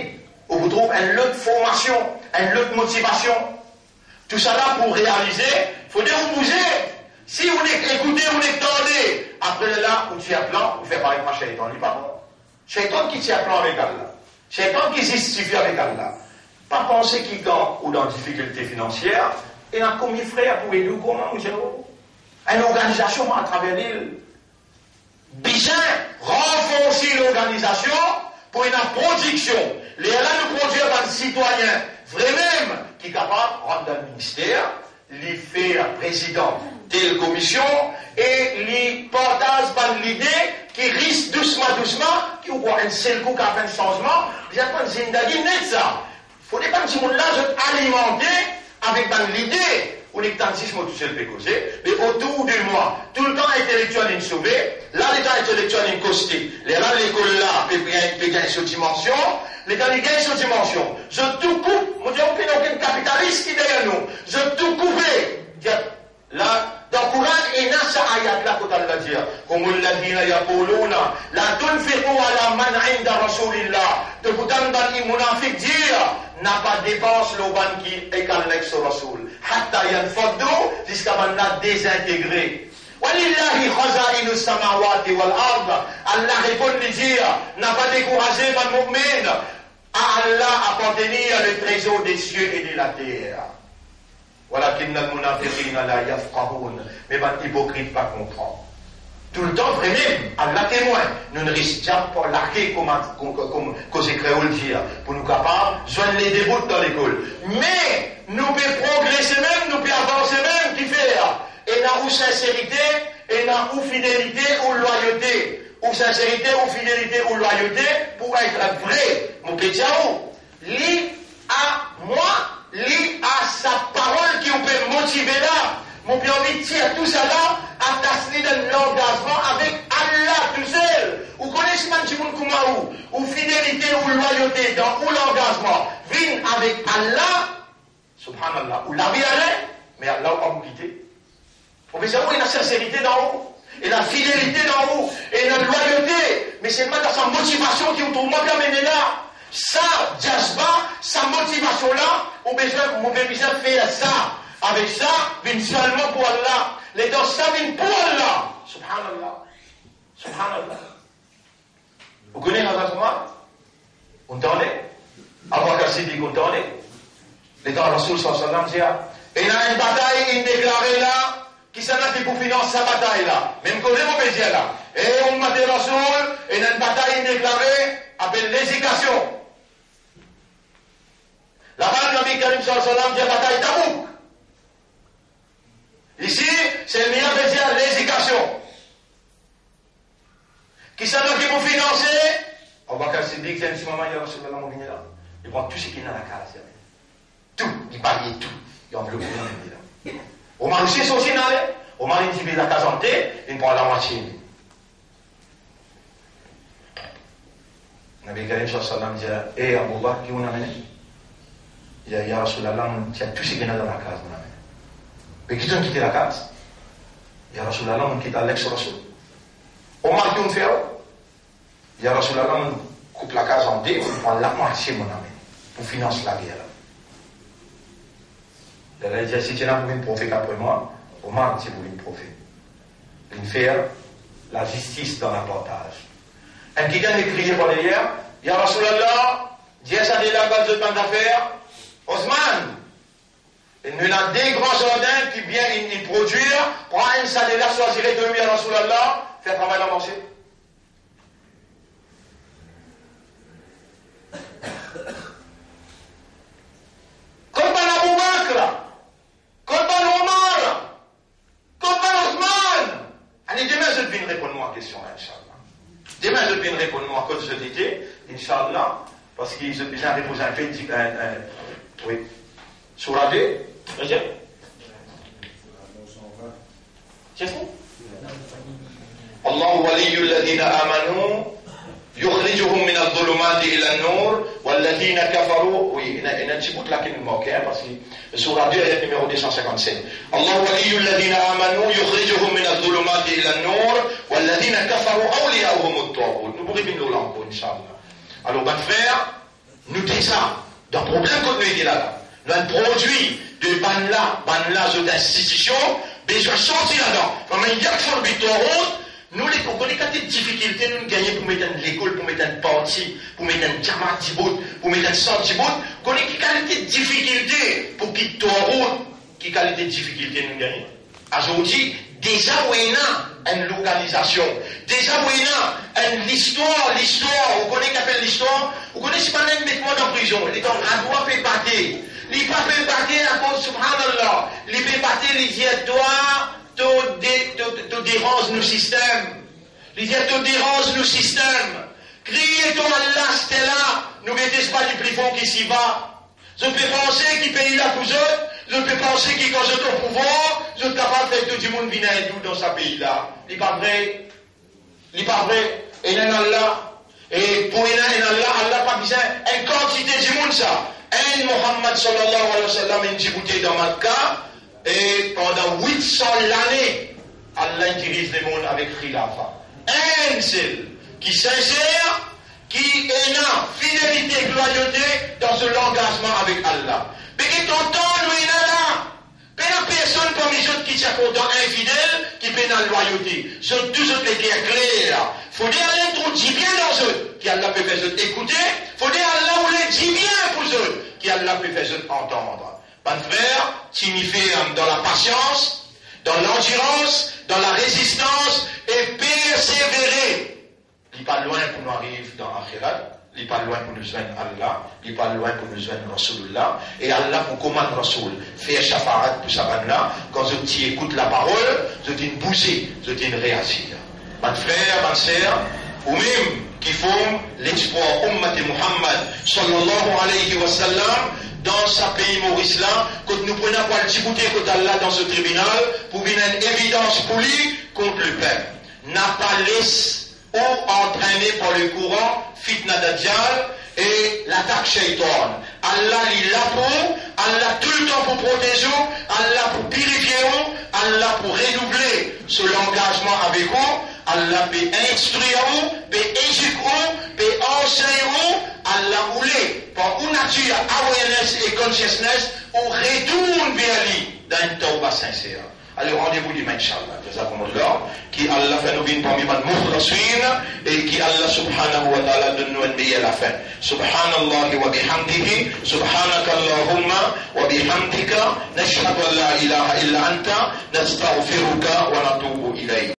ou pou trouv enn lot formasion, enn lot motivasion. Tousala pou realize, fode ou bouze. Si ou nek ekoute, ou nek tande, apre la, ou tir plan, ou fer parey kouma Shaytan, li pa bon. Shaytan ki tir plan avek Allah. Shaytan ki zistifi avek Allah. Pa panse ki kan ou dan difikilte finansier, ena komie frer pou ed ou, kouma, mo dir ou. Enn lorganizasion atraver lil. Bizin ranforsi lorganizasion pou ena prodiksion. Lerla nou prodwir bann sitwayin vremem ki kapav rant dan minister, li fer prezidan tel komisie e li partaz bann lide ki ris dousman, dousman, ki ou krwar enn sel kou kapav fer enn sanzman, bizin pran zindagi net sa. Fode bann dimoun la, zot alimante avek bann lide, ou nek tann zis mo tousel pe koze, me otour de mwa, toultan intelektiel inn sove, la letan intelektiel inn koste, lerla lekol la pe, pe, pe gagn so dimansion, letan li gagn so dimansion, zot tou koup, mo dir ou, pena okenn kapitalis ki deryer nou, zot tou koupe, dir, La, dan Koran, ena sa ayat la kot Allah dir, "Humul ladhina yaquluna la tunfiqu ala man inda Rasulillah." To pou tann bann munafik dir, "Na pa depans lor bann ki ek Allah ek so Rasoul. Hatta yanfaddu," ziska bann la dezintegre. "Walillahi khazainus samawati wal ard." Allah reponn, li dir, "Na pa dekouraze bann mu'min. A Allah apartenir le trezor de sie e de later. Walakinnal munafiqina la yafqahun." Me bann ipokrit pa konpran. Toultan, vremem, Allah temwin, nou ris diab par lake, kouma, kom, kom, koze kreol dir, pou nou kapav zwenn le de bout dan lekol. Me nou pe progrese mem, nou pe avanse mem, kifer? Ena ou sinserite, ena ou fidelite, ou lwayote. Ou sinserite, ou fidelite, ou lwayote pou et vre. Mo pe dir ou, li a mwa, li a sa parol ki ou pe motive la. Mo pe anvi tir tousala, atas li dan langazman avek Allah tousel. Ou kone si bann dimoun kouma ou, ou fidelite, ou lwayote dan ou langazman vinn avek Allah, Subhanallah, ou lavi ale, me Allah ou pa pou kite. Ou bizin, ou ena sinserite dan ou, ena fidelite dan ou, ena lwayote, me selman dan sa motivasion ki ou trouv mwa pe amene la. Sa jazba, sa motivasion la, ou bizin, ou pe bizin fer sa. Avek sa, vinn selman pou Allah. Letan sa vinn pou Allah, subhanallah, subhanallah. Ou kone Hazrat Omar? Ou tande? Abou Bakr Siddiq, ou tande? Letan Rasoul sallallahu alayhi wa sallam dir, ena enn batay inn deklare la, kisannla ki pou finans sa batay la? Mem koze mo pe dir la. E oumat Rasoul, ena enn batay inn deklare, apel lezikasion. Laba Nabi Karim sallallahu alayhi wa sallam dir batay Tabouk. Isi, se li pe dir lezikasion. Kisannla ki pou finanse? Abou Bakr Siddiq dir, enn ti moman, ya Rasoulullah, mo vini la. Li pran tou seki ena lakaz, li amenn. Tou, li balye tou. Li anvlop li, li amenn la. Omar osi sorti, inn ale. Omar inn diviz lakaz an de, inn pran lamwatie. Nabi Karim sallallahu alayhi wa sallam dir, e Abou Bakr, ki ou amenn? Ya, ya Rasoulullah, mo tir tou seki ena dan lakaz, mo amenn. Me ki to'nn kite lakaz? Ya Rasoulullah, mo kit Alex Rasoul. Omar, ki ou'nn fer? Ya Rasoulullah, mo koup lakaz an de, mo pran lamwatie mo amenn pou finans lager la. Lerla li dir, si ti ena pou vinn profet apre mwa, Omar ti pou vinn profet. Linn fer lazistis dan lapartaz. Enn kikenn li kriye par deryer, ya Rasoulullah, dir sa de la, gard zot bann zafer. Osman, nou ena de gran zardin ki bien inn, inn prodwir, pran enn sa de la, swazir de, ya Rasoulullah, fer travay la marse. Kot bann Abou Bakr? Kot bann Omar? Kot bann Osman? Ale, demin zot vinn reponn mwa kestion la, inshallah. Demin zot vinn reponn mwa kot zot ete, inshallah, parski zot bizin repoz enpe, di, eh, eh, wi. Soura de, deziem. Seki? Allahu waliyyul ladhina amanu yukhrijuhum minaz zulumati ilan nur, walladhina kafaru, wi, ena, ena ti bout la ki nou manke, hein, parski sourate deux, ayat nimero deux cent cinquante-sept. Allahu waliyyul ladhina amanu yukhrijuhum minaz zulumati ilan nur, walladhina kafaru awliyauhumut taghut. Nou pou revinn lor la ankor, inshallah. Alor, bann frer, nou deza dan problem kot nou ete la la. Nou enn prodwi de bannla, bannla zot institision, bezwin sorti ladan. Faman yak fol bit Toront, nou lekol, kone kalite difikilte nou gagne pou met enn lekol, pou met enn parti, pou met enn djamat dibout, pou met enn sant dibout, kone ki kalite difikilte pou kit Toront, ki kalite difikilte nou gagne. Azordi, deza ou ena enn lorganizasion, deza ou ena enn listwar, listwar, ou kone ki apel listwar, ou kone si bann-la inn met mwa dan prizon, letan radwa pe bate, li pa pe bate akoz, subhanallah, li pe bate, li dir twa, to de-, to, to deranz nou sistem. Li dir to deranz nou sistem. Kriye to Allah, sterla, nou gete sipa li pli for ki Siva. Zot pe panse ki pei la pou zot, zot pe panse ki kan zot o pouvwar, zot kapav fer tou dimoun vinn indou dan sa pei la. Li pa vre. Li pa vre. Ena enn Allah. E pou ena enn Allah, Allah pa bizin enn kantite dimoun sa. Enn Muhammad sallallahu alayhi wa sallam, enn diboute dan Makka, e pandan wit san lane, Allah diriz lemond avek khilafa. Enn sel ki sinser, ki ena fidelite, lwayote dan so langazman avek Allah. Be get antan nou ena la, pena personn parmi zot ki ti a kontan infidel, ki pena lwayote. Zot tou zot leker kler. Fode Allah trouv dibien dan zot, ki Allah pe fer zot ekoute. Fode Allah oule dibien pou zot, ki Allah pe fer zot antann. Bann frer, tini ferm dan lapasians, dan landirans, dan larezistans e persevere. Li pa lwin pou nou ariv dan axirat, li pa lwin pou nou zwenn Allah, li pa lwin pou nou zwenn Rasoulillah, e Allah pou koumand Rasoul fer shafaat pou sa bann-la, kan zot ti ekout laparol, zot inn bouze, zot inn reazir. Bann frer, bann ser, oumem ki form lespwar Ummat Muhammad sallallahu alayhi wa sallam, dan sa pei Moris la, kot nou pou ena pou al diboute kot Allah dan so tribinal, pou vinn enn evidans pou li kont lepep. Napa les ou antrene par lekouran fitna Dajjal e latak Shaytan. Allah li la pou ou, Allah toultan pou protez ou, Allah pou pirifie ou, Allah pou redouble so langazman avek ou, Allah pe instrir ou, pe edik ou, pe ansegn ou, Allah oule, par ou natir awareness e consciousness, ou retourn ver li dan enn tawba sinser. Alor, randevou demin, inshallah. Jazakumullah. Ki Allah fer nou vinn parmi bann mukhlasin e ki Allah subhanahu wa ta'ala donn nou enn meyer lafin. Subhanallahi wa bihamdihi, subhanakallahumma wa bihamdika, nashhadu an la ilaha illa anta, nastaghfiruka wa natubu ilayk.